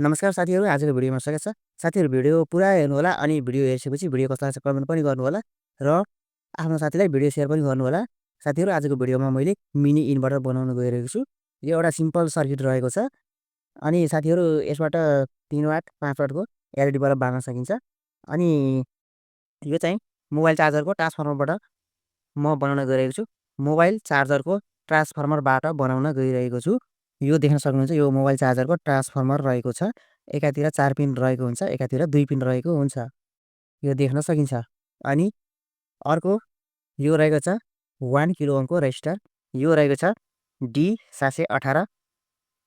नमस्कार साथीहरू, आजको भिडियोमा स्वागत छ। साथीहरू भिडियो पुरा हेर्नुहोला अनि भिडियो हेरिसकेपछि भिडियो कस्तो लाग्छ कमेन्ट पनि गर्नुहोला र आफ्नो साथीलाई भिडियो सेयर पनि गर्नुहोला। साथीहरू आजको भिडियोमा मैले मिनी इन्भर्टर बनाउन गइरहेको छु। यो एउटा सिम्पल सर्किट रहेको छ अनि साथीहरू यसबाट 3 वाट 5 वाटको एलइडी बल्ब बाल्न सकिन्छ। अनि यो चाहिँ मोबाइल चार्जरको ट्रान्सफर्मरबाट म बनाउन गइरहेको छु। मोबाइल चार्जरको ट्रान्सफर्मरबाट बनाउन गइरहेको छु। यो देख्न सक्नुहुन्छ, यो मोबाइल चार्जरको ट्रान्सफर्मर रहेको छ। एकातिर 4 पिन रहेको हुन्छ, एकातिर 2 पिन रहेको हुन्छ। यो देख्न सकिन्छ। अनि अर्को यो रहेको छ 1 किलो ओमको रेजिस्टर। यो रहेको छ D718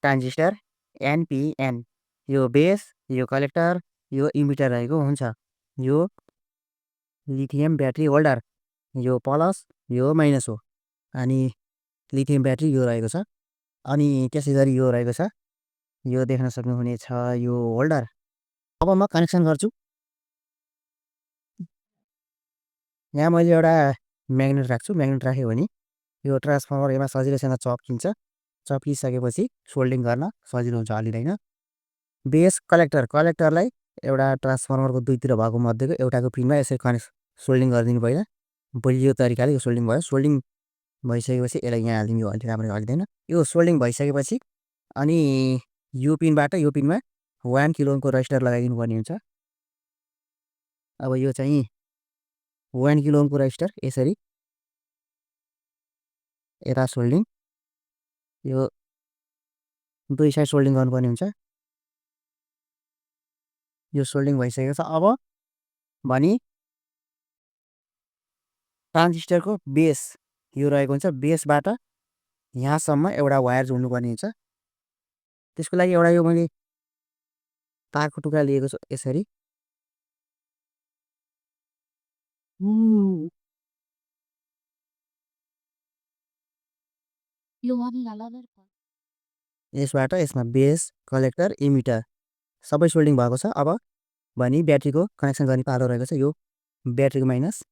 ट्रान्जिस्टर NPN। यो बेस, यो कलेक्टर, यो इमिटर रहेको हुन्छ। यो लिथियम ब्याट्री होल्डर, यो प्लस यो माइनस हो। अनि लिथियम ब्याट्री यो रहेको छ। अनि त्यसै गरी यो रहेको छ, यो देख्न सक्नुहुनेछ यो होल्डर। अब म कनेक्सन गर्छु। यहाँ मैले एउटा म्याग्नेट राख्छु। म्याग्नेट राख्यो भने यो ट्रान्सफर्मर यसमा सजिलैसँग चप्किन्छ। चप्किसकेपछि सोल्डिङ गर्न सजिलो हुन्छ, हल्लिँदैन। बेस कलेक्टरलाई एउटा ट्रान्सफर्मरको दुईतिर भएको मध्येको एउटाको पिनमा यसरी सोल्डिङ गरिदिनु पहिला। बलियो तरिकाले यो सोल्डिङ भयो। सोल्डिङ भइसकेपछि यसलाई यहाँ हालिदिनु। यो अलि राम्ररी हल्लिँदैन। यो सोल्डिङ भइसकेपछि अनि यो पिनबाट यो पिनमा 1 किलो ओमको रेजिस्टर लगाइदिनु पर्ने हुन्छ। अब यो चाहिँ 1 किलो ओमको रेजिस्टर यसरी यता सोल्डिङ, यो दुई साइड सोल्डिङ गर्नुपर्ने हुन्छ। यो सोल्डिङ भइसकेको छ। अब भनी ट्रान्जिस्टरको बेस यो रहेको हुन्छ। बेसबाट यहाँसम्म एउटा वायर जोड्नुपर्ने हुन्छ। त्यसको लागि एउटा यो मैले तारको टुक्रा लिएको छु यसरी। यसबाट यसमा बेस, कलेक्टर, इमिटर सबै सोल्डिङ भएको छ। अब भनी ब्याट्रीको कनेक्सन गर्ने पालो रहेको छ। यो ब्याट्रीको माइनस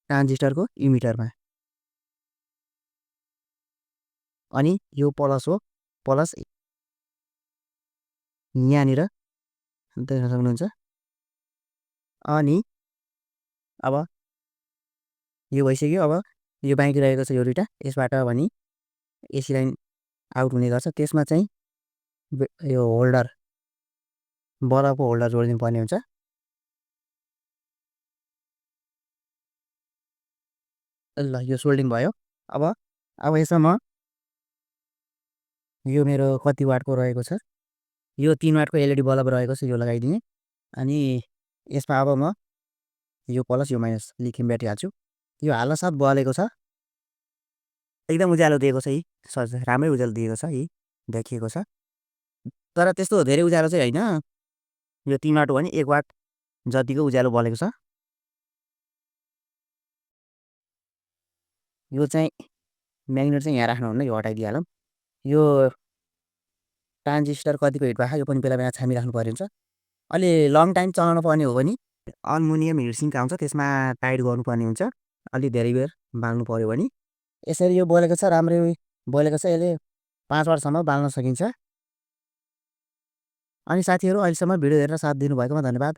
ट्रान्जिस्टरको इमिटरमा। अनि यो प्लस हो। प्लस यहाँनिर देख्न सक्नुहुन्छ। अनि अब यो भइसक्यो। अब यो बाँकी रहेको छ यो दुईटा। यसबाट भनी एसी लाइन आउट हुने गर्छ। त्यसमा चाहिँ यो होल्डर, बल्बको होल्डर जोडिदिनु पर्ने हुन्छ। ल यो सोल्डिङ भयो। अब यसमा म यो मेरो कति वाटको रहेको छ, यो 3 वाटको एलइडी बल्ब रहेको छ, यो लगाइदिएँ। अनि यसमा अब म यो प्लस यो माइनस लिथियम ब्याट्री हाल्छु। यो हाल्नसाथ बलेको छ। एकदम उज्यालो दिएको छ। यी राम्रै उज्यालो दिएको छ। यी देखिएको छ। तर त्यस्तो धेरै उज्यालो चाहिँ होइन। यो 3 वाट हो भने 1 वाट जतिको उज्यालो बलेको छ। यो चाहिँ म्याग्नेट चाहिँ यहाँ राख्नुहुन्न, यो हटाइदिइहालौँ। यो ट्रान्जिस्टर कतिको हिट भएको यो पनि बेला बेला छामिराख्नु पर्ने हुन्छ। अलि लङ टाइम चलाउनु पर्ने हो भने अल्मुनियम हिटसिङ्क आउँछ, त्यसमा टाइट गर्नुपर्ने हुन्छ। अलि धेरै बेर बाल्नु पर्यो भने। यसरी यो बलेको छ, राम्रै बलेको छ। यसले 5 वाटसम्म बाल्न सकिन्छ। अनि साथीहरू अहिलेसम्म भिडियो हेरेर साथ दिनुभएकोमा धन्यवाद।